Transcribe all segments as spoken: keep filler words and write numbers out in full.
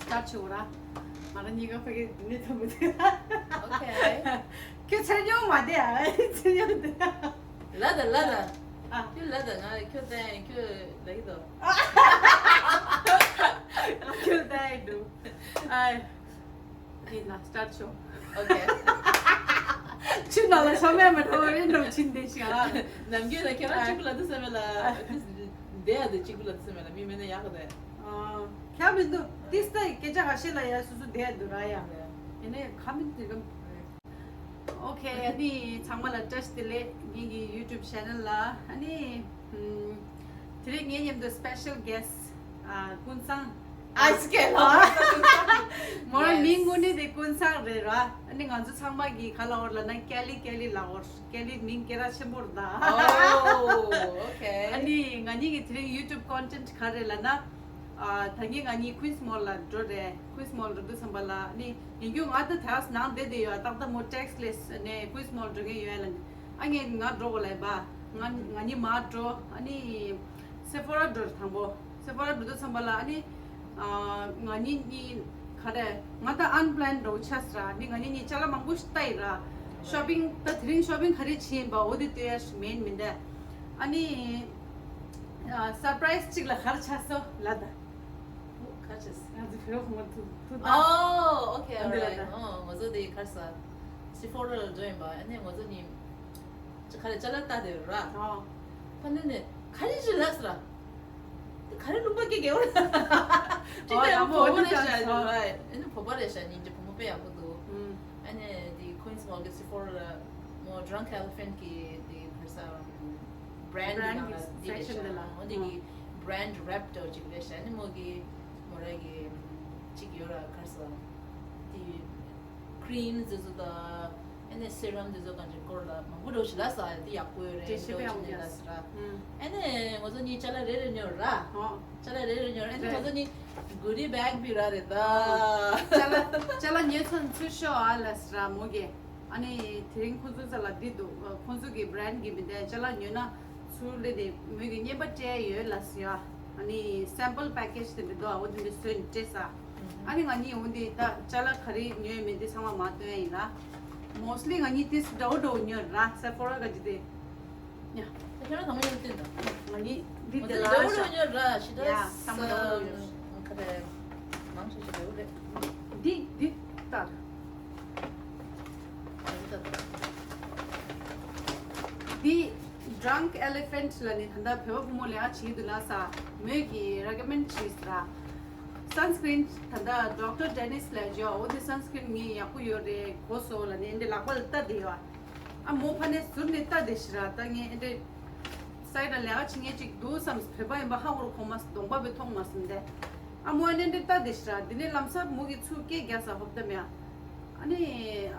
སྟར་ཆོག་ར། ང་རང་གཉིས་ཀ་ཕ་གི་འདི་ནས་ཐོན་པ་དེ། ཨོ་ཁེ། ཁྱོད་ཚེར་ཉུང་མ་བསྡད་ཨ། ཚེར་ཉུང་བསྡད། ལ་ད་ལ་ད། ཨ། ཁྱོད་ལ་ད་ང་ཁྱོད་ད་ཁྱོད་ལ་ཡི་དོ། ཁྱོད་ད་ཡི་འདུག་ཨ། ཡིན་ན་སྟར་ཆོག་ཨོ་ཁེ། ཆུ་ནང་ལ་ཤ་མེད་མ་འགྲོ་བ་རེད་འགྲོ་ཕྱིན་བསྡད་ཤག་ནམ་རྒྱུན་ལ་ཁྱེད་རང་གཅིག་པུ་ལ་དུ་སེམས་མེད་ལ། འདས་ཡ་དུ་གཅིག་པུ་ལ་དུ་སེམས་མེད་ལ་མི་མེད་ན་ཡག་གི་རེད། ཁྱབ་མི་འདུག་ཏིས་ཏ་སྐད་ཆ་ཁ་ཤས་ལ་ཡ་སུ་སུ་བསྡད་འདུག་ར་ཡ། ཡིན་ནའི་ཁ་མི་འདུག་གམ། ཨོ་ཁེ། ཨ་ནི་ཚང་མ་ལ་བཀྲ་ཤིས་བདེ་ལེགས། ངེད་ཀྱི་YouTube channel ལ་ཨ་ནི་ཨམ། དེ་རིང་ངའི་མཉམ་དུ་special guest ཨ། ཀུན་བཟང་། ཨ་ཙི་ཀེ་ལོ། མོ་རང་མིང་དངོས་གནས་དེ་ཀུན་བཟང་རེད་ར། ཨ་ནི་ང་ཚོ་ཚང་མ་གི་ག་ལ་འོར་ལ་ན་ཀེ་ལི་ཀེ་ལི་ལ་འོར། ཀེ་ལི་མིང་སྐད་གྲགས་ཆེན་པོ་རེད་ད། ཨོ་ཨོ་ཁེ། ཨ་ནི་ང་གཉིས་ཀྱི་དེ་རིང་YouTube content ག་རེ་ལབ་ན། ཨ། ད་གིན་ང་གཉིས་Queens Mall ལ་འགྲོ་རེད། Queens Mall འགྲོ་དུས་ཙམ་པ་ལ་ཨ་ནི་ཡིན་རྒྱུ་ང་ད་དེ་ནང་བསྡད་དེ་ཡོད། ཏག་ཏག་མོ་text ལས་ནས་Queens Mall འགྲོ་གི་ཡོད་ལ། ཨ་ངས་ང་འགྲོ་དགོས་ལབ་པ། ང་ང་གཉིས་མར་འགྲོ། ཨ་ནི་Sephora འགྲོ་རེད་དང་པོ། Sephora འགྲོ་དུས་ཙམ་པ་ལ་ཨ་ནི། ཨ། ང་གཉིས་གཉིས་ག་རེ་ང་ད་unplanned འགྲོ་ཆགས་ར། ཨ་ནི་ང་གཉིས་གཉིས་ཅ་ལག་མང་པོ་ཞིག་ལྟ་ཡི་ར། shopping ད་དེ་རིང་shopping ག་རེ་བྱེད་ཡིན་པ་འོ་དེ་ལྟོས་ཡ་ཞིག་མེད་མི་འདྲ། ཨ་ནི། ཨ། surprise གཅིག་ལ་ག་རེ་ཆགས་སོང་ལབ་ད། ཁ་ཅིག་ང་ཚོ་བོད་ཁོ་མོ་ཐུག་ཐུག་ད། Oh, okay, ཨ་འདི་ལ་alright. ད། ཨོ། ང་ཚོ་དེ་ཁར་ས་Sephora ལ་འགྲོ་ཡིན་པ། ཨ་ནི་ང་ཚོ་གཉིས་ཅི་ག་རེ་ཅ་ལག་ལྟ་དེ་ར། ཨོ། ཕ་ནི་ནི་ག་རེ་ཅི་ལགས་ར། དེ་ག་རེ་ལུང་པ་སྐད་གེ་བར། ཅི་ཨོ་ལྟ་ཡང་བོད་པ་རེད་ཤག་ཨོ། ར། ཨ་ནི་བོད་པ་རེད་ཤག་སྙིང་རྗེ། བུ་མོ་དཔེ་ཡག་པོ་འདུག་ཨུམ། ཨ་ནི་དེ་Queens Mall གི་Sephora ལ་མོ་Drunk Elephant གི་དེ་ཁར་ས་brand brand གི་ནང་ལ་དེ་རེད་section ཤག་དེ་ལ། འོ་འདི་གི་brand rep འདྲ་བོ་ཅིག་རེད་ཤག་ཨ་ནི་མོ་གི་མོ་ར་གི་ཅིག་ཡོད་ར་ཁར་ས། དེ་cream དེ་ཚོ་དང་ཨ་ནི་serum དེ་ཚོ་གང་ཅིག་སྐོར་ལ་མང་པོ་འདྲ་བོ་ཞིག་ལབ་ས། དེ་ཡག་པོ་ཡོད་རེད། འགྲེལ་བཤད་དཔེ་ཡག་པོ་འདྲ་བོ་ཅིག་ལབ་ས་ར། ཨུམ། ཨ་ནི་ང་ཚོ་གཉིས་ཅ་ལག་རེ་རེ་ཉོས་ར། ཨོ། ཅ་ལག་རེ་རེ་ཉོས་ར། ཨ་ནི་རེད། ང་ཚོ་གཉིས་goodie bag བི་ར་རེད་ད། ཨོ། ཅ་ལག་ཅ་ལག་ཉོས་ཚར་ཚུར་ཤོག་ཨ་ལབ་ས་ར་མོ་གིས། ཨ་ནི་དེ་རིང་ཁོ་ཚོའི་རྩ་ལ་འདི་འདུག་ཁོ་ཚོ་གི་brand གི་མི་འདྲ་ཅ་ལག་ཉོས་ན་ཚུར་སླེབས་ཏེ་མོས་ཀྱི་རྔན་པ་སྤྲད་ཡོད་ལབ་ཟེར་ཡ། ཨ་ནི་sample package དེ་འདྲ་འདུག་ཨ་འོ་དེ་འདྲ་བཟོས་ནས་སྤྲད་ས། ཨ་ནི་ང་གཉིས་འོ་འདི་ད་ཅ་ལག་ག་རེ་ཉོས་མེད་དེ་ཚང་མ་མ་སྟོན་ཡ་ཡིན་ལ། Mostly ང་གཉིས་དེ་འདྲ་བོ་འདྲ་བོ་ཉོས་ར། Sephora ག་ཅི་དེ། ཡ། ཁྱེད་རང་དང་པོ་ཡོད་དུས་ད། ང་གཉིས་འདི་ང་དེ་ཚོ་ལ་འདྲ་བོ་ཤ། འདྲ་བོ་ཡོད་ར། ཞེ་དྲག་ཡ་ས་མ་འདྲ་བོ་ཡོད། ཁ་རེ་མང་ཆེ་ཞིག་འདྲ་བོ་རེད། འདི་འདི་ལྟར། འདི་Drunk Elephant ལ་ནི་ད་ལྟ་བོད་པ་བུ་མོ་ལས་ཀ་བྱེད་ཀྱི་འདུག་ལ་ས། མོས་ཀྱིས་recommend བྱས་ས་ར། Sunscreen ད་ལྟ་Doctor Dennis ལ་འཇོག་འོ་དེ་sunscreen ངས་ཡག་པོ་ཡོད་རེད་གོ་སོང་ལབ་ནས་འདི་ལག་པ་ལ་ལྟ་བསྡད་ཡོད། ཨ་མོ་ཕ་ནས་ཟུར་ནས་ལྟ་བསྡད་ཤག་ར། ད་ངས་ཨེ་འདྲས་སའི་ཌི་ལ་ལས་ཀ་བྱེད་མཁན་ཅིག་འདུག་བསམ། བོད་པ་ཡིན་པ་ཧ་གོ་རུ་གོ་མ་སོང་། གདོང་པ་བས་མཐོང་མ་སོང་སྟེ། ཨ་མོ་ཨེ་འདྲས་ལྟ་བསྡད་ཤག་ར། དེ་ནས་ལམ་སང་མོ་གིས་ཚུར་སྐད་རྒྱག་ས་ཧོབ་ཏེ་མེད། ཨ་ནི་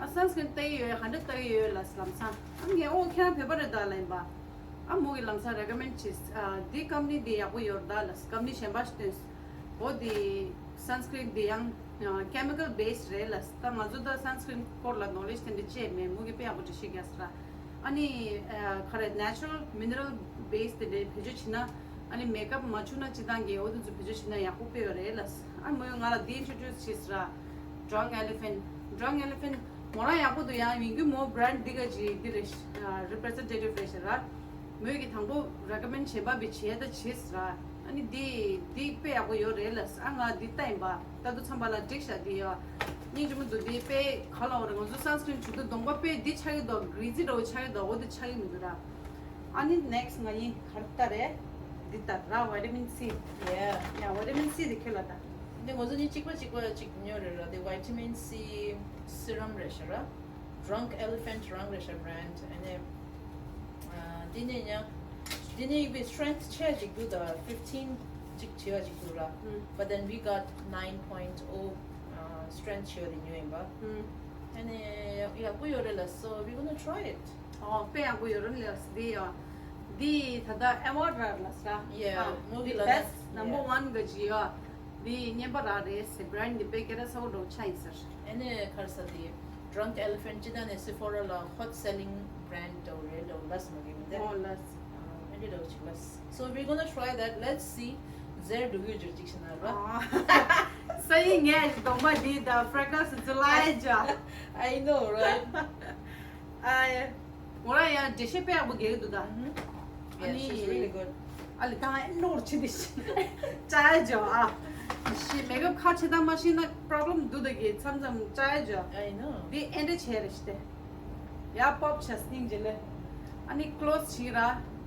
ཨ་sunscreen ལྟ་གི་ཡོད། ག་འདྲ་ལྟ་གི་ཡོད་ལབ་ལམ་སང་། ཨ་ངས་ཨོ་ཁྱེད་རང་བོད་པ་རེད་ད་ལབ་ཡིན་པ། ཨ་མོ་གིས་ལམ་སང་recommend བྱས། ཨ་འདི་company འདི་ཡག་པོ་ཡོད་རེད་ད་ལབ། company གཞན་པ་ཞིག་སྟོན། འོ་དེ་sunscreen དེ་ཡང་chemical base རེད་ལ། ད་ང་ཚོ་ད་sunscreen སྐོར་ལ་knowledge དེ་འདྲ་ཅིག་མེད། མོ་གིས་དཔེ་ཡག་པོ་འགྲེལ་བཤད་རྒྱག་ས་ར། ཨ་ནི་ཨ་ག་རེ་natural mineral base དེ་འདྲ་བེད་སྤྱོད་བྱེད་ན། ཨ་ནི་makeup མ་བྱུག་ན་སྤྱིར་བཏང་གི་འོ་དེ་ཚོ་བེད་སྤྱོད་བྱེད་ན་ཡག་པོ་དཔེ་ཡོད་རེད་ལ། ཨ་མོས་ང་ལ་འདི་introduce བྱས་ས་ར། Drunk Elephant། Drunk Elephant མོ་རང་ཡག་པོ་འདུག་ཡང་ཡིན་རྒྱུ་མོ་brand འདི་ག་ཅིག་འདི་རེད། representative རེད་ཤག་ར། མོས་ཀྱིས་དང་པོ་recommend བྱས་པ་བི་བྱས་ད་བྱས་ཟེར། ཨ་ནི་འདི་འདི་དཔེ་ཡག་པོ་ཡོད་རེད་ལ། ཨ་ང་འདི་ལྟ་ཡིན་པ། ལྟ་དུས་ཙམ་པ་ལ་འགྲིག་ཤག་འདི་ཡོད། སྙིང་རྗེ་མོ་འདུག་འདི་དཔེ་ག་ལ་འོ་རེད། ང་ཚོ་sunscreen བྱུག་དུས་གདོང་པ་དཔེ་འདི་ཆགས་ཀྱི་འདུག greasy འདྲ་བོ་ཆགས་ཀྱི་འདུག་འོ་འདི་ཆགས་ཀྱི་མི་འདུག་ར། ཨ་ནི་next ང་གཉིས་ག་རེ་ལྟ་རེད། འདི་ལྟ་ར། vitamin C yeah yeah vitamin C འདི་ཁྱོད་ལ་ལྟ། འདི་ང་ཚོ་གཉིས་གཅིག་པ་གཅིག་པ་གཅིག་ཉོས་རེད་ར། འདི་vitamin C serum རེད་ཤག་ར། Drunk Elephant རང་རེད་ཤག brand ཨ་ནི། ཨ་འདི་ནས་ཡང་འདི་ནས་ཡིན་པའི་strength ཆེ་ཅིག་འདུག་ད་fifteen ཅིག་བྱས་པ་ཅིག་འདུག་ར། ཨུམ། But then we got nine point oh ཨ་strength བྱས་པ་དེ་ཉོས་ཡིན་པ། ཨུམ། ཨ་ནི་ཡག་པོ་ཡོད་རེད་ལ། So we gonna try it. ཨོ་དཔེ་ཡག་པོ་ཡོད་རེད་ལ། འདི་ཡང་འདི་ད་ལྟ་award རག་ལ་ས། Yeah ཨ་མོ་གི་འདི་ལ་best number yeah one ག་ཅི་ཡོད། འདི་རྔན་པ་རག་རེད་ཟེར། brand འདི་དཔེ་སྐད་གྲགས་ཚ་པོ་འདྲ་བོ་ཆགས་ཡིན་ཟེར། ཨ་ནི་ག་རེ་ཟེར་དེ། Drunk Elephant སྤྱིར་བཏང་ནས་Sephora ལ་hot selling brand འདྲ་བོ་རེད་འདྲ་བོ་ལབ་སོང་མ་གི་མི་འདུག་ཨོ་ལབ། ཨ་ཨ་འདྲ་འདྲ་བོ་ཅིག་ལབ། So we're gonna try that. Let's see. ཟེར་འགྲོ་གི་ཡོད་ཅིག་ཤི་ན་ར། ཨ་ས་ ཨེ་ངས་གདོང་པ་འདི་དང་fragrance་ཚོ་ལ་ཡ་ཇ། I know, right? ཨ་ངོ་ར་ཡང་འགྲེལ་བཤད་དཔེ་ཡག་པོ་རྒྱག་གི་འདུག་ད། ཨ་Yeah, ནི་she's really good. ཨ་ལི་ད་ཨེ་ནོར་ཆི་དི་ཤི་ཅ་ཡ་ཇ་ཨ། ཤི་མེག་ཨབ་ཁ་ཆེ་ད་མ་ཤི་ན་problem་འདུག་ད་གི་མཚམས་མཚམས་ཅ་ཡ་ཇ། I know. འདི་ཨེ་འདྲ་བྱས་རེད་ཤི་དེ། ཡ་པོབ་ཆ་སྙིང་རྗེ་ལེ། ཨ་ནི་close་བྱེད་ར་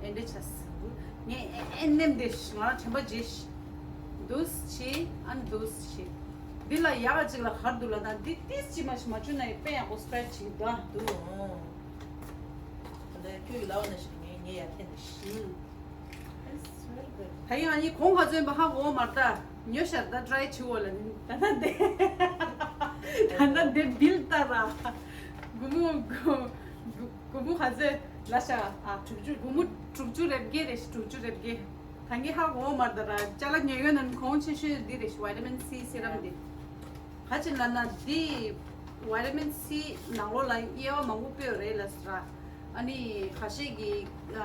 ཨེ་འདྲ་ཆ་སི། ངས་ཨེ་ཨེ་ནེམ་དེ་ཤི་ང་དྲན་པ་བརྗེད་ཤི། འདུས་བྱེད་ཨ་ནི་འདུས་བྱེད། འདི་ལ་ཡག་ག་ཅིག་ལ་གར་འདུག་ལ་ད་འདི་ཏིས་ཅི་མ་ཤི་མ་བཅུ་ན་ཡི་དཔེ་ཡག་པོ་spread་བྱེད་ད། འདུག་ཨོ། ད་ཁྱོད་ཀྱི་ལའོ་ན་ཤི་ངས་ངས་ཡ་ཐེན་ནི་ཤི། ཨུམ། It's very good. ད་ཡང་ཨ་ནི་གོང་ག་ཚོད་པ་ཧ་གོ་མ་ད་ཉོ་ཤར་ད་try་བྱེད་འོ་ལ་ནི་ད་ད་དེ། ད་ད་དེ་bill་ལྟ་ར། སྒོར་མོ་སྒོར་མོ་ག་ཚོད་ལ་ཤ་ཨ་དྲུག་ཅུ་སྒོར་མོ་དྲུག་ཅུ་རེ་བརྒྱད་རེ་ཞིག་དྲུག་ཅུ་རེ་བརྒྱད། ད་ངས་ཧ་གོ་མ་ད་ར་ཅ་ལག་ཉོ་ཡོད་ན་གོང་ཆེ་ཤོས་འདི་རེ་ཞིག་vitamin C serum་འདི། ག་ཅི་ལ་ན་འདི་vitamin C་ནང་ལོགས་ལ་དབྱེ་བ་མང་པོ་སྤེལ་རེད་ལ་ཟེར། ཨ་ནི་ཁ་ཤས་ཀྱིས་ཨ་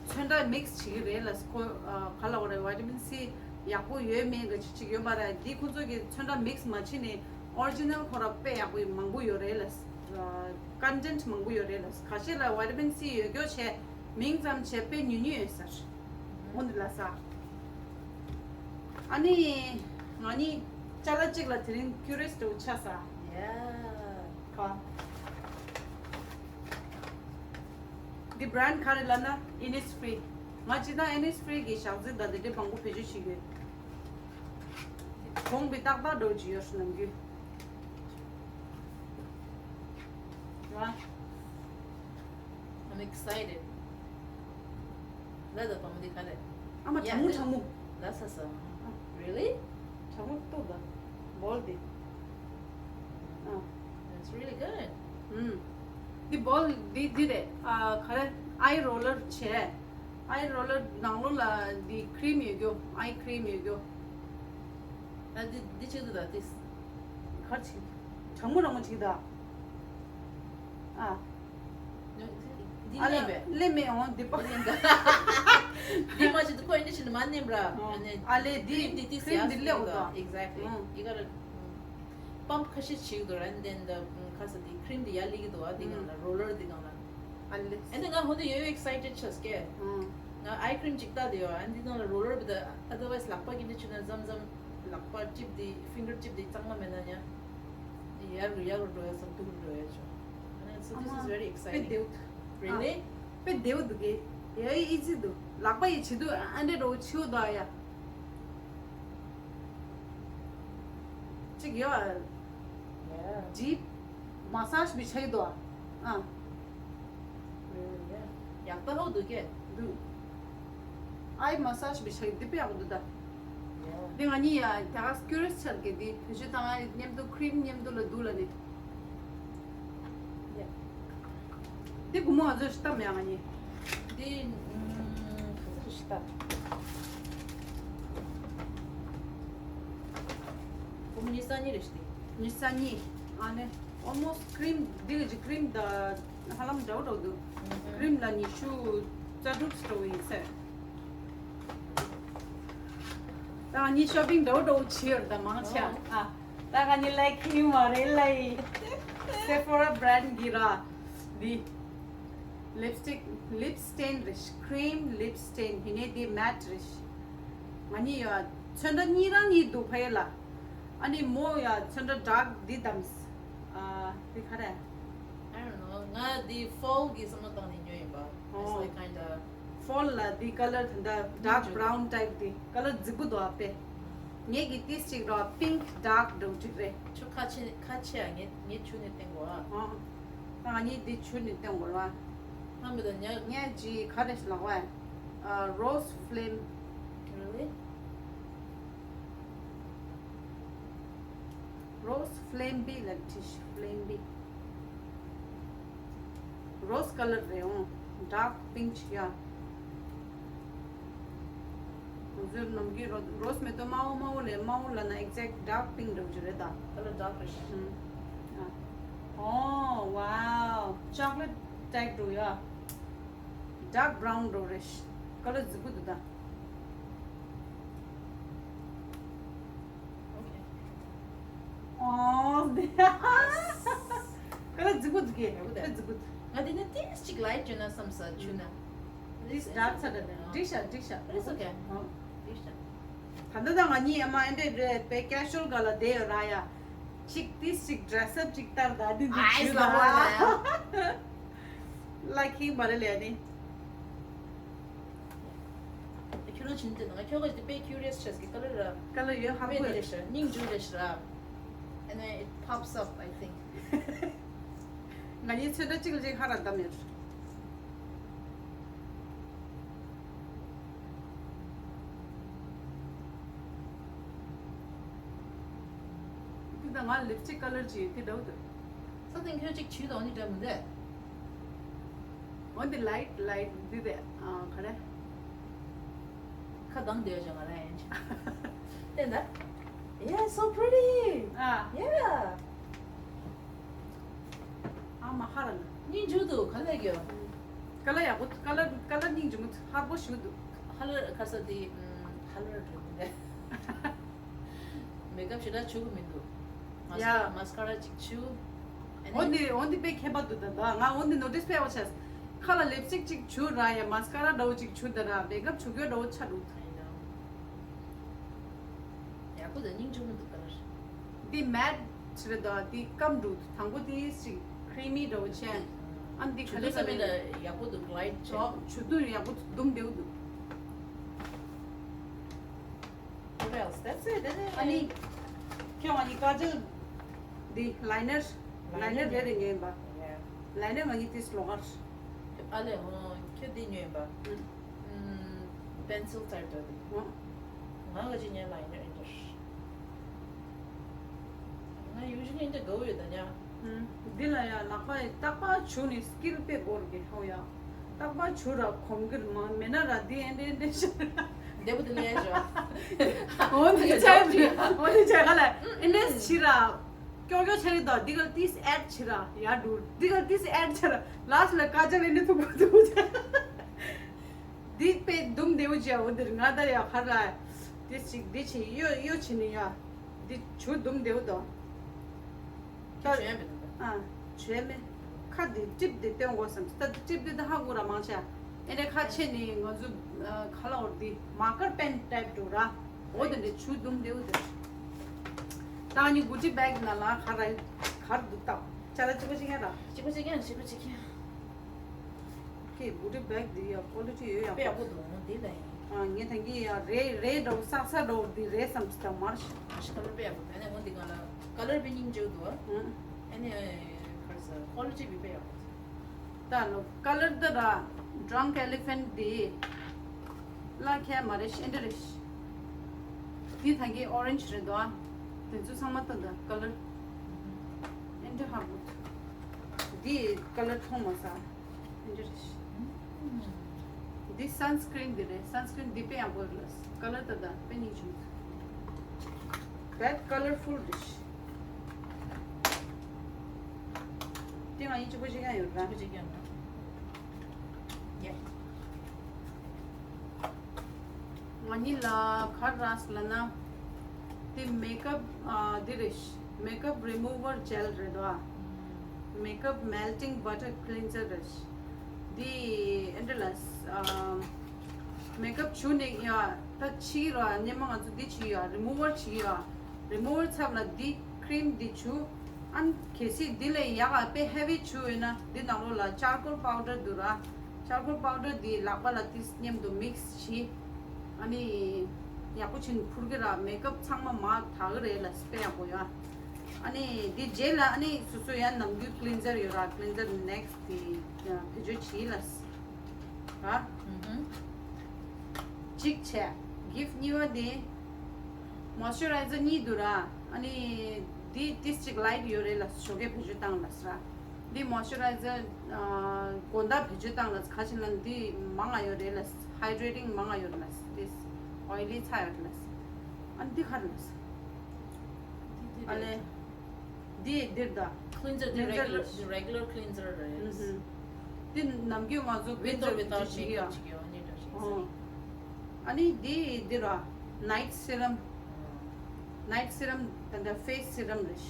ཚོན་ཁྲ་mix་བྱེད་ཀྱི་རེད་ལ་ཁོ་ཨ་ག་ལ་བ་རེད་vitamin C་ཡག་པོ་ཡོད་མེད་ག་ཅི་ཅིག་ཡོད་མ་རེད། འདི་ཁོ་ཚོ་གིས་ཚོན་ཁྲ་mix་མ་བྱེད་ནས་original་ཁོ་ར་དཔེ་ཡག་པོ་མང་པོ་ཡོད་རེད་ལ་content་མང་པོ་ཡོད་རེད་ལ་ཁ་ཤས་ལ་vitamin C་ཡོད་རྒྱུ་བྱས་མིང་ཙམ་བྱས་དཔེ་ཉུང་ཉུང་ཡོད་ཟེར། འོ་འདི་ལ་ས། ཨ་ནི་ང་གཉིས་ཅ་ལག་གཅིག་ལ་དེ་རིང་curious་འདྲ་བོ་ཆགས་ས། Yeah. ག་འདི་brand་ག་རེ་ལབ་ན་Innisfree། ང་ཅི་ད་Innisfree་གི་ཞག་རྩི་དང་དེ་འདྲའི་མང་པོ་བེད་སྤྱོད་བྱེད་ཀྱི་ཡོད། གོང་གི་ཏག་ཏག་འདྲ་བོ་ཅིག་ཡོད་ཤི་ནམ་རྒྱུན། ར། I'm excited. ལ་ད་པ་མ་འདི་ག་རེད། ཨ་མ་ཡ་གྲང་མོ་གྲང་མོ། ལ་ས་ས། Really? གྲང་མོ་ཏོ་ད། ball་འདི། ཨ། That's really good. ཨུམ། འདི་ball་འདི་འདི་རེད། ཨ་ག་རེ་eye roller་བྱས། eye roller་ནང་ལོགས་ལ་འདི་cream་ཡོད་རྒྱུ། eye cream་ཡོད་རྒྱུ། ཨ་འདི་འདི་ཆེད་དུ་ད་ཏིས། གར་ཆེད། གྲང་མོ་རང་མོ་ཆེད་ད། ཨ། འདི་ཨ་ལེ་ལེན་པས། ལེན་མེད་འོང་འདི་པ། འདི་མ་ཆེད་དུ་ཁོ་ཨིན་ཆེད་མ་ནེམ་ར། ཨ་ནི་ཨ་ལེ་འདི་cream་འདི་ཏིས་cream་ཡ་འདི་ལེ་འོ་ད། Exactly. ཨུ། You gotta pump་ཁ་ཤས་བྱེད་ཀྱི་འདུག and then the ཁ་ས་འདི་cream་འདི་ཡར་སླེབས་ཀྱི་འདུག་ཨ་འདི་སྒང་ལ་roller་འདི་སྒང་ལ། ཨ་ལེ། And then་ང་ཧོ་འདི་ཡོད་excited་ཆགས་ཀྱི། ཨང་། ང་eye cream་ཅིག་ལྟ་དེ་ཡོད་and འདི་ནང་ལ་roller་བི་ད་otherwise་ལག་པ་གི་འདི་ཆུ་ན་ཙམ་ཙམ་ལག་པ་tip་འདི་finger tip་འདི་གཙང་མ་མེད་ན་ཉ། ཡར་རུ་ཡར་རུ་འགྲོ་ཡ་ཙམ་འདུག་རུ་འགྲོ་ཡ་ཆོ། And so this is very exciting. དཔེ་བདེའུ། Really? དཔེ་བདེའུ་འདུག་གི། ཡ་easy་འདུག་ལག་པ་ཡི་བྱེད་དུས་ཨ་འདྲེ་འགྲོ་ཆིའུ་དོ་ཡ། ཅིག་ཡོད། Yeah. Deep massage་བི་ཆ་ཡི་དོ། ཨ། ཡག་ཏག་ཧོ་འདུག་གས། འདུག eye massage་བི་ཆ་ཡི་འདི་དཔེ་ཡག་པོ་འདུག་ད། Yeah. འདི་ང་གཉིས་ཡ་ད་ག་curious་ཆགས་གི་འདི་བེད་སྤྱོད་བཏང་ཨ་མཉམ་དུ་cream་མཉམ་དུ་ལ་འདུག་ལ་ནི། Yeah. འདི་སྒོར་མོ་ག་ཚོད་ཞིག་བཏབ་མེད་ང་གཉིས། འདི་ཨུམ་ག་ཚོད་ཞིག་བཏབ། སྒོར་མོ་ཉི་ཤུ་རྩ་གཉིས་རེད་ཤི་འདི། ཉི་ཤུ་རྩ་གཉིས། ཨ་ནི་almost cream་འདི་གི་cream་དང་ཧ་ལམ་འདྲ་བོ་འདྲ་བོ་འདུག་ཨུམ་ཧུམ། cream་ལ་ཉི་ཤུ་རྩ་དྲུག་འདྲ་བོ་ཡིན་ས། ད་ང་གཉིས་shopping་འདྲ་བོ་འདྲ་བོ་བྱེད་ཡོད་རེད་ད་མང་ཆེ་ཨ། ད་ང་གཉིས་ལ་ཁྱི་མ་རེད་ལ་ཡི། Sephora brand་གི་ར། འདི། lipstick lip stain་རེད་ཤི། cream lip stain་ཡིན་ནའི་འདི་matte་རེད་ཤི། ང་གཉིས་ཡོད་ཚོན་ཁྲ་གཉིས་རང་གཉིས་འདུག་ཕ་ཡེ་ལ། ཨ་ནི་མོ་ཡ་ཚོན་ཁྲ་dark་འདི་དམ། ཨ་འདི་ག་རེ། I don't know. ང་འདི་fall་གི་བསམ་བློ་བཏང་ནས་ཉོས་ཡིན་པ། It's ཨོ། like kind of fall་ལ་འདི་color་ད་ལྟ་dark brown type་འདི་color་རྫིག་པོ་འདུག་ཨ་པེ། ངེད་ཀྱི་ཏིས་ཅིག་ར་pink dark་འདྲ་བོ་ཅིག་རེད། ཆུ་ཁ་ཆེ་ཁ་ཆེ་ཨ་ངེད་ངེད་ཆུ་ནས་བསྟན་གོ་ཨ། ཨོ། ད་ང་གཉིས་འདི་ཆུ་ནས་བསྟན་གོ་ར། ང་མི་ད་ཉ། ངས་ཅི་ག་རེ་ལག་བ། ཨ་rose flame། Really? Rose flame་བི་ལ་ཏིས་flame་བི། Rose color་རེད་འོང་། dark pink་ཡ། ཟུར་ནམ་གྱི་rose rose་མེ་ཏོག་དམར་པོ་དམར་པོ་ལས་དམར་པོ་ལ་ན་exact dark pink་འདྲ་བོ་ཅིག་རེད་ད། Color dark་རེད། ཨུམ། ཨ། Oh wow. Chocolate type་འདྲ་བོ་ཡ། dark brown་འདྲ་བོ་རེད། Color་རྫིག་པོ་འདུག་ད། Okay. ཀ་ལ་རྫིག་པོ་འདུག་གས། ཡག་པོ་འདུག་ཀ་རྫིག་པོ་འདུག་ང་དེ་ནས་ཏིས་ཅིག་ལའིཊ་བྱོས་ན་བསམ་ས་ཆུ་ན། This dark side འགྲིག་ཤག་འགྲིག་ཤག It's okay. ཨོ། འགྲིག་ཤག་ད་ལྟ་ད་ང་གཉིས་ཨ་མ་ཨེ་འདྲས་རེད་པས་ཀེ་ཞུ་ཨལ་ག་ལ་བསྡད་ཡོད་ར་ཡ། ཅིག་ཏིས་ཅིག་ཌེ་རེ་སི་ཨབ་ཅིག་ལྟར་ད་འདི་འདི་ཨའི་ཇུས་ལ་ལ་ཧོ་ལ་ཡ། ལ་ཁིང་མ་རེད་ལས་ནི། ཁྱོད་རང་བྱིན་ཏེ་ན་ཁྱོད་ཀྱི་དཔེ་ཁྱུ་རི་ཡས་ཆགས་ཀྱི་ཀ་ལར་ར། ཀ་ལར་ཡོད་ཧ་དཔེ་གོ་དེ་རེད་ཤག་སྙིང་རྗེ་རེད་ཤག And then it pops up, I think. ང་གཉིས་ཚོད་ལྟ་གཅིག་ལ་གཅིག་ཧ་ར་བསྡམས་ཡོད། འདི་ད་ང་ལིབ་སི་ཊིག་ཀ་ལར་ཅིག་དེ་འདྲ་བོ་འདུག་ས་སྟེང་ཁྱོད་ཅིག་བྱུས་དང་ནི་འདྲ་མི་འདུག་འོ་འདི་ལའིཊ་ལའིཊ་འདི་རེད། ཨ་ག་རེ། ཁ་གདངས་བསྡད་ཡོད་ཅག་ང་རང་ཡིན་ཅིག་བསྟན་ད། Yeah, so pretty. ཨ། Yeah. ཨ་མ་ཧ་ར་ན། སྙིང་རྗེ་འདུག་ག་ལ་གྱོ། ཀ་ལར་ཡག་པོ་འདུག་ཀ་ལར་ཀ་ལར་སྙིང་རྗེ་མོ་འདུག་ཧ་པོ་ཞུ་འདུག་ཧ་ལར་ཁ་ས་དེ་ཧ་ལར་རེད་མི་འདུག་མེ་ཀབ་ཞེ་དྲག་བྱུག་གི་མི་འདུག་མ་སི་ཡ། ཀ་ར་མ་སི་ཀ་ར་ཅིག་བྱུག་ཨ་ནི། འོ་འདི་འོ་འདི་དཔེ་ཁྱད་པར་འདུག་ད་ད་ང་འོ་འདི་ནོ་ཊིས་དཔེ་བ་བྱས། ཁ་ལ་ལིབ་སི་ཊིག་ཅིག་བྱུག་ར་ཡ་མ་སི་ཀ་ར་འདྲ་བོ་ཅིག་བྱུག་ད་ར་མེ་ཀབ་བྱུག་ཡོད་འདྲ་བོ་ཆགས་འདུག་ཡག་པོ་དང་སྙིང་རྗེ་མོ་འདུག་ད་ར། འདི་མེཊ་ཆི་རེད་ད་འདི་སྐམ་འདུག་དང་པོ་འདི་ཞིག་ཁི་རི་མི་འདྲ་བོ་བྱས། ཨ་འདི་ག་ཆུ་ལེ་དུ་ས་ག་མི་ལེ། ལ་ཡག་པོ་འདུག་ལའིཊ་བྱས། ཨོ་ཆུ་དུ་ཡག་པོ་འདུག་དུམ་བདེ་བོ་འདུག What else? That's it, that's it. ཨ་ནི། ཁྱོད་ང་གཉིས་ཀ་ཇལ། འདི་ལའི་ནར། ལའི་ནར་རེ་རེ་ཉོས་ཡིན་པ། Yeah. ལའི་ནར་ང་གཉིས་ཏིས་ལོག་གར། ཨ་ལེ་ཧོ་ཁྱོད་འདི་ཉོས་ཡིན་པ། ཨུམ། པེན་སིལ་ཚར་དོ་འདི། ཨོ། ང་ག་ཅི་ཉན་ལའི་ནར་ཨིན་ཏར། ང་ཡུ་ཇུ་ལི་འདི་དགའ་བོ་ཡོད་ད་ཉ། ཨུམ། འདི་ལ་ཡ་ལག་པ་ཡི་རྟག་པར་བྱུག་ནས་སྐིལ་དཔེ་འགོར་གི་ཧོ་ཡ། རྟག་པར་བྱུག་ར་གོམ་གིར་མ་མེད་ན་ར་འདི་ཨེ་འདྲེ་ཨེ་འདྲེ་ཤ། འདེ་བུ་དེ་ལས་ཤ། འོ་འདི་ཆ་འོ་འདི་ཆ་ག་ལ་ཨེ་འདྲེ་ཤི་ར། ཀྱོག་ཀྱོག་ཆ་རི་དོ་འདི་ག་ཏིས་ཨེད་ཆི་ར་ཡ་འགྲུར་འདི་ག་ཏིས་ཨེད་ཆི་ར་ལ་སི་ལ་ཀ་ཅ་ལེ་འདྲེ་ཐུག་པ་ཐུག་ཆ། འདི་དཔེ་དུམ་བདེ་བོ་བྱས་འོ་འདིར་ང་ད་ཡ་ཧ་ར། འདི་ཅིག་འདི་ཆི་གཡོ་གཡོ་ཆི་ནི་ཡ། འདི་ཆུ་དུམ་བདེ་བོ་དོ། ད་ཆོས་མེད་འདུག་ཨ་ཆོས་མེད། ཁ་འདི་ཊིབ་འདི་སྟོན་དགོས་བསམ་ད་ཊིབ་འདི་ད་ཧ་གོ་ར་མང་ཆ། ཨེ་འདྲ་ཁ་ཆེ་ནི་ང་ཚོ་ཁ་ལ་འོར་འདི་མར་ཀར་པེན་ཊའིབ་འདུག་ར། འོ་དེ་འདྲ་ཆུ་དུམ་བདེ་བོ་དེ། ད་ནི་གུ་ཅི་བེག་ནང་ལ་ཁ་ར་ཁར་འདུག་ད། ཅ་ལ་གཅིག་པ་གཅིག་ཡ་ར། གཅིག་པ་གཅིག་ཡ་གཅིག་པ་གཅིག་ཡ། ཁྱེད་གུ་ཊི་བེག་འདི་ཡ་ཀོ་ལི་ཊི་ཡོད་ཡ། དཔེ་ཡག་པོ་འདུག་འོ་འདི་ལ་ཡིན། ཨ་ངས་ད་གིན་ཡ་རེ་རེ་འདྲ་བོ་ས་ས་འདྲ་བོ་འདི་རེད་བསམ་སི་ད་མར་ཤི། ཨ་ཤི་ཀ་ལར་དཔེ་ཡག་པོ་དེ་ནས་འོ་འདི་ག་ལ་ཀ་ལར་དཔེ་སྙིང་རྗེ་འདུག་ཨ་ཨ་ནི་ཁར་ས་ཀོ་ལི་ཊི་བི་དཔེ་ཡག་པོ། ད་ལོ་ཀ་ལར་ད་ར་ཌྲང་ཀི་ཨེ་ལི་ཕེན་ཊི་འདི་ལ་ཁྱད་མ་རེད་ཤི་ཨེ་འདྲ་རེད་ཤི། འདི་ད་གིན་ཨོ་རེན་ཇི་རེད་འདུག་ཨ། དེ་ཚོ་ཚང་མ་ད་ད་ཀ་ལར་ཨེ་འདྲ་ཧ་གོ། འདི་ཀ་ལར་མཐོང་མ་ས། འདི་སན་སི་ཀྲིན་འདི་རེད། སན་སི་ཀྲིན་འདི་དཔེ་ཡག་པོ་རེད་ལ། ཀ་ལར་ད་ད་དཔེ་སྙིང་རྗེ་མོ། That colorful dish. དེ་ང་ཡིན་གཅིག་པོ་གཅིག་ཀྱང་ཡོད་ར། གཅིག་པོ་གཅིག་ཀྱང་ཡོད། ཡ། ང་གཉིས་ལ་ག་རེ་རག་ལབ་ན། དེ་མེ་ཀབ་ཨ་དེ་རེད། མེ་ཀབ་རི་མུ་ཝར་ཇེལ་རེད་དོ། མེ་ཀབ་མེལ་ཊིང་བ་ཊར་ཀི་ལིན་ཛར་རེད། དེ་ཨེ་འདྲ་ལ་ཨ་མེ་ཀབ་བྱུག་ནས་ཡ་ད་ཕྱིས་ར་སྙེ་མ་ང་ཚོ་འདི་བྱེད་ཡ་རི་མུ་ཝར་བྱེད་ཡ། རི་མུ་ཝར་ཚབ་ལ་འདི་ཁི་རིམ་འདི་བྱུག་ཨ་ནི་གལ་སྲིད་འདི་ལས་ཡག་ག་དཔེ་ཧེ་བི་བྱུག་ཡོད་ན་འདི་ནང་ལོགས་ལ་ཅར་ཀོལ་པའུ་ཌར་འདུག་ར། ཅར་ཀོལ་པའུ་ཌར་འདི་ལག་པ་ལ་ཏིས་མཉམ་དུ་མིག་སི་བྱེད། ཨ་ནི་ཡག་པོ་བྱས་ནས་ཕུར་གི་ར་མེ་ཀབ་ཚང་མ་མར་དག་གི་རེད་ལ་དཔེ་ཡག་པོ་ཡོད། ཨ་ནི་འདི་རྗེས་ལ་ཨ་ནི་སོ་སོ་ཡང་ནམ་རྒྱུན་ཀི་ལིན་ཛར་ཡོད་ར་ཀི་ལིན་ཛར་ནེག་སི་འདི་བེད་སྤྱོད་བྱེད་ལ། ཨ། ཨུ་ཧུམ། གཅིག་བྱས། གིབ་གཉིས་པ་དེ། མོས་ཅུ་རའི་ཛར་གཉིས་འདུག་ར། ཨ་ནི། འདི་ཏིས་གཅིག་ལའིཊ་ཡོད་རེད་ལ་ཞོགས་ཀས་བེད་སྤྱོད་བཏང་ལ་ཟེར། འདི་མོས་ཅུ་རའི་ཛར། དགོང་དག་བེད་སྤྱོད་བཏང་ལ་ག་ཅི་ལ་འདི་མང་ང་ཡོད་རེད་ལ། ཧའི་ཌྲེ་ཊིང་མང་ང་ཡོད་རེད་ལ། ཏིས་ཨོའི་ལི་ཚ་ཡོད་རེད་ལ། ཨ་ནི་འདི་ག་རེ་ལ། ཨ་ལེ། འདི་འདིར་ད། cleanser འདི་cleanser regular འདི་regular cleanser རེད། ཨུ་ཧུམ། འདི་ནམ་རྒྱུན་ང་ཚོ with or cleanser without འདི་བྱེད་ཀྱི་makeup ཡ། བྱེད་ཀྱི་ཡོད་ནི་འདྲ་ཞིག་ཨོ། ཨ་ནི་འདི་འདི་ར། night serum night serum དང་ད་face serum རེད།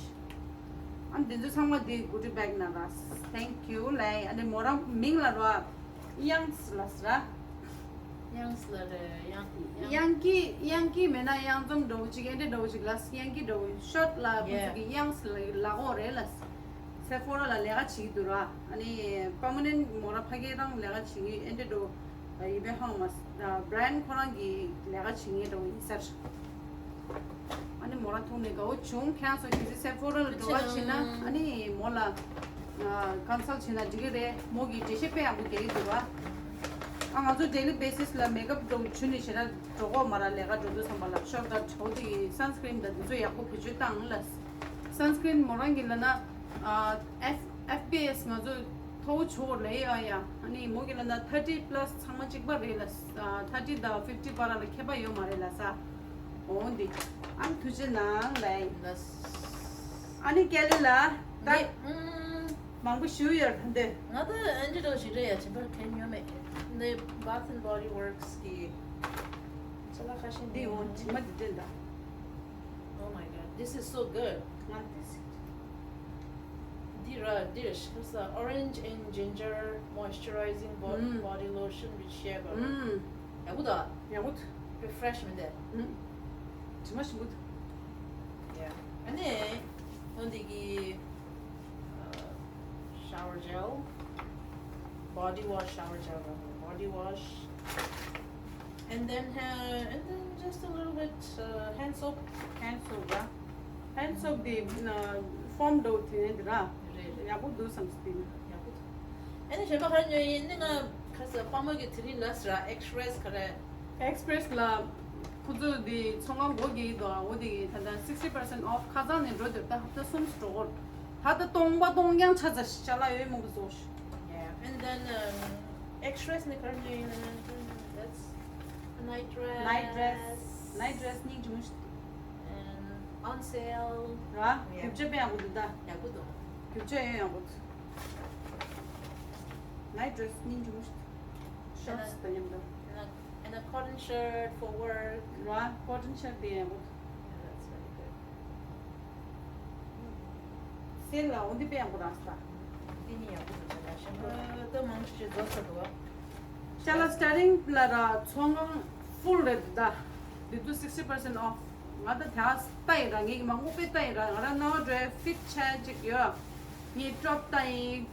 ཨ་འདི་ཚོ་ཚང་མ་འདི་goodie bag ནང་ར། Thank you ལབ། ཨ་ནི་མོ་རང་མིང་ལ་ར། དབྱངས་ལབ་ར། དབྱངས་ལ་རེད། དབྱངས་དབྱངས། དབྱངས་སྐྱིད། དབྱངས་སྐྱིད་མེད་ན་དབྱངས་འཛོམས་འདྲ་བོ་ཅིག་ཨེ་འདྲ་འདྲ་བོ་ཅིག་ལབ། དབྱངས་སྐྱིད་འདྲ་བོ། ཤོཊ་ལ་ཁོང་ཚོ་གི་དབྱངས་ལབ་ལབ་ཀྱི་ཡོད་རེད་ལབ། Sephora ལ་ལས་ཀ་བྱེད་ཀྱི་འདུག་ར། ཨ་ནི་permanent མོ་རང་ཕ་གིར་རང་ལས་ཀ་བྱེད་ཀྱི་ཨེ་འདྲ་འདྲ་བོ་ཡིན་པའི་ཧང་མ། brand ཁོ་རང་གི་ལས་ཀ་བྱེད་མཁན་འདྲ་བོ་ཡིན་ས་རེད། ཨ་ནི་མོ་རང་ཐུག་ནས་དགའ་བོ་བྱུང་། ཁྱེད་ཚོ་གལ་སྲིད་Sephora ལ་འགྲོ་བ་བྱེད་ན་ཨ་ནི་མོ་ལ་consult བྱེད་ན་འགྲིག་གི་རེད། མོ་གིས་འགྲེལ་བཤད་དཔེ་ཡག་པོ་རྒྱག་གི་འདུག་ར། ཨ་ང་ཚོ་daily basis ལ་makeup འགྲོ་བྱུ་ནས་བྱེད་ན་འགྲོ་གོ་མ་ར། ལས་ཀ་འགྲོ་དུས་ཙམ་པ་ལ་ཤོར་ཀཊ་འོ་དེ་གི་sunscreen དང་དེ་ཚོ་ཡག་པོ་བེད་སྤྱོད་བཏང་ལ། Sunscreen མོ་རང་གིས་ལབ་ན་ཨ་F- F P S ང་ཚོ་མཐོ་བོ་བྱུང་བ་ལབ་ཡ་ཡ། ཨ་ནི་མོ་གིས་ལབ་ན་thirty plus ཚང་མ་གཅིག་པ་རེད་ལ། ཨ་thirty དང་fifty བར་ལ་ཁྱད་པར་ཡོད་མ་རེད་ལབ་ས། འོ་འདི། ཨ་ནི་ཐུགས་རྗེ་གནང་ལབ། ཨ་ནི་ཀེ་ལི་ལ་ད་མང་པོ་ཞུ་ཡོད་ད་འདི། ང་ད་ཨན་ཏི་ཌོ་ཞིག་རེད་ཡ། བྱིན་པར་ཁྱེར་ཡོད་མེད། འདི་Bath and Body Works གི་ཅ་ལག་ཁ་ཤས་འདི། འོ་དྲི་མ་འདི་འདྲ་འདྲ། Oh my god, this is so good. ང་འདི་ཟིག་འདི་ར་འདི་ར་ཤ་ས། Orange and ginger moisturizing bo- ཨུམ། body lotion with shea butter. ཨུམ། ཡག་པོ་འདུག་ཡག་པོ་འདུག refresh མི་འདུག་ཨུམ། དྲི་མ་ཞིམ་པོ་འདུག Yeah. ཨ་ནི་འོ་འདི་གི་ཨ་shower gel, body wash, shower gel, body wash. And then, uh, and then just a little bit uh, hand soap. hand soap ར། hand soap དེ་ཕོམ་འདྲ་བོ་དེ་ནས་དེ་ར། རེད་རེད། ཡག་པོ་འདུག་བསམ་སོང་དེ་ནི། ཡག་པོ་འདུག་ཨ་ནི་གཞན་པ་ག་རེ་ཉོས་ཡིན་ནི། ང་ཁ་སང་པ་མ་གི་དེ་རིང་ལབ་སོང་ར། Express ག་རེ། Express ལ་ཁོ་ཚོ་དེ་ཚོང་ཁང་སྒོ་རྒྱག་གི་འདུག་འོ་དེ་ད་ལྟ་sixty percent off ཁ་སང་ནས་འགྲོ་འདུག་ད་ཧབ་ཏ་གསུམ་འགྲོ་གོ་ད་ལྟ་སྟོང་པ་སྟོང་རྐྱང་ཆ་ཚང་ཅ་ལག་ཡོད་མང་པོ་བཟོ་ཤི། Yeah, and then um, Express ནས་ག་རེ་ཉོས་ཡིན་ན། That's a night dress. night dress. night dress སྙིང་རྗེ་མོ་ཞིག and on sale. ར། རྒྱུ་ཆ་དཔེ་ཡག་པོ་འདུག་ད། ཡག་པོ་འདུག་རྒྱུ་ཆ་ཡང་ཡག་པོ་འདུག night dress སྙིང་རྗེ་མོ་ཞིག shorts དང་མཉམ་དུ། And a, and a cotton shirt for work. ར། cotton shirt དེ་ཡག་པོ་འདུག Yeah, that's very good. སེལ་ལ་འོ་འདི་དཔེ་ཡག་པོ་རག་སོང་། འདི་ནི་ཡག་པོ་འདུག་ད་ཞིམ་པོ། ཨ་ད་མང་ཆེ་རྫོགས་ས་འདུག་ཅ་ལག་starting ལ་ར་ཚོང་ཁང་full རེད་འདུག་ད། འདི་དུས་sixty percent off ང་ད་དེ་ལྟ་ཡི་ར། ངས་མང་པོ་དཔེ་ལྟ་ཡི་ར། ང་རང་ནང་འགྲོ་fit ཆ་ཅིག་ཡོད། ངས་top ལྟ་ཡི།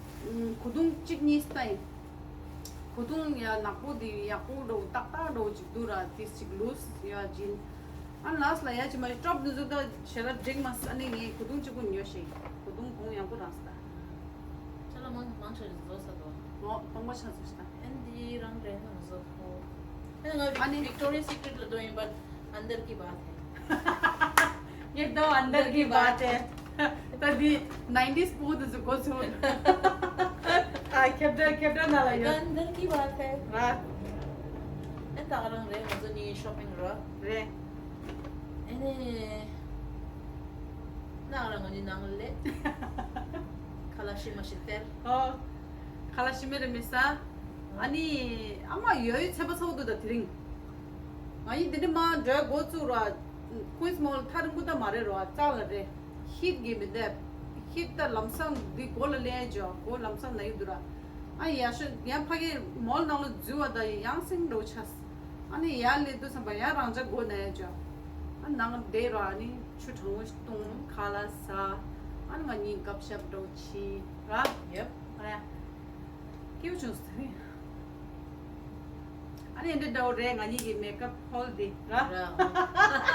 གོས་ཐུང་གཅིག་གཉིས་ལྟ་ཡི། གོས་ཐུང་ཡ་ནག་པོ་དེ་ཡག་པོ་འདྲ་བོ་ཏག་ཏག་འདྲ་བོ་ཅིག་འདུག་ར། དེ་ཅིག་loose ཡ་jean། ཨ་last ལ་ཡ་ཅི་མ་top འདི་ཚོ་ད་ཞེ་དྲག་འགྲིག་མ་སོང་། ཨ་ནི་ངས་གོས་ཐུང་གཅིག་པུ་ཉོས་ཤིག་གོས་ཐུང་གོང་ཡག་པོ་རག་སོང་ད། ཅ་ལག་མང་མང་ཆེ་ཟོས་ས་དོ། ཨོ་སྟོང་པ་ཆ་ཚུགས་ཤིག་ད། ཨན་འདི་རང་རེད་ན་མི་བཟོ་ཁོ། ཨན་ང་ཨ་ནི་Victoria's Secret ལ་འགྲོ་ཡིན་པ། अंदर की बात है। ये तो अंदर की बात है। ད་འདི་nineties པོ་དེ་ཚོ་གོ་ཚོད། ཨ་ཁྱབ་བརྡལ་ཁྱབ་བརྡལ་ནང་ལ་ཡོད། अंदर की बात है। ར། ཨན་ད་ག་རང་རེད། ང་ཚོ་གཉིས་shopping ར། རེད། ཨེ་ནས། ནག་རང་ངོ་ནི་ནང་ལས། ཁ་ལ་ཤི་མ་ཤི་སྟེར། ཨོ། ཁ་ལ་ཤི་མེ་རེ་མི་ས། ཨ་ནི་ཨ་མ་ཡོད་ཡོད་ཚད་པ་ཚ་བོ་འདུག་ད་དེ་རིང་། ང་ཡི་འདི་འདྲ་མ་འགྲོ་འགོ་བཙུགས་ར། Queens Mall ཐག་རིང་པོ་ད་མ་རེད་རོ། ཨ་རྩ་ལ་རེད། heat གི་མི་འདེབས། heat ད་ལམ་སང་འདི་མགོ་ལ་ལེན་ཡ་ཇོ་མགོ་ལམ་སང་ན་ཡི་འདུག་ར། ཨ་ཡ་ཤོ་ཡང་ཕ་གི་mall ནང་ལ་འཛུལ་བ་ད་ཡང་སེང་འགྲོ་ཆས། ཨ་ནི་ཡར་སླེབས་དུས་ཙམ་པ་ཡང་རང་ཅག་སྒོ་ན་ཡ་ཅོ། ཨ་ནང་བསྡད་རོགས། ཨ་ནི་ཆུ་གྲང་མོ་ཞིག་བཏུང་། ཁ་ལག་ཟ། ཨ་ནི་ང་གཉིས་gupshup འདྲ་བོ་བྱེད་ར། Yep. ཨ་ཡ། སྐྱིད་པོ་བྱུང་སོང་། ཨ་ནི་འདི་འདྲ་བོ་རེད་ང་གཉིས་ཀྱི་makeup haul འདི་ར། ར།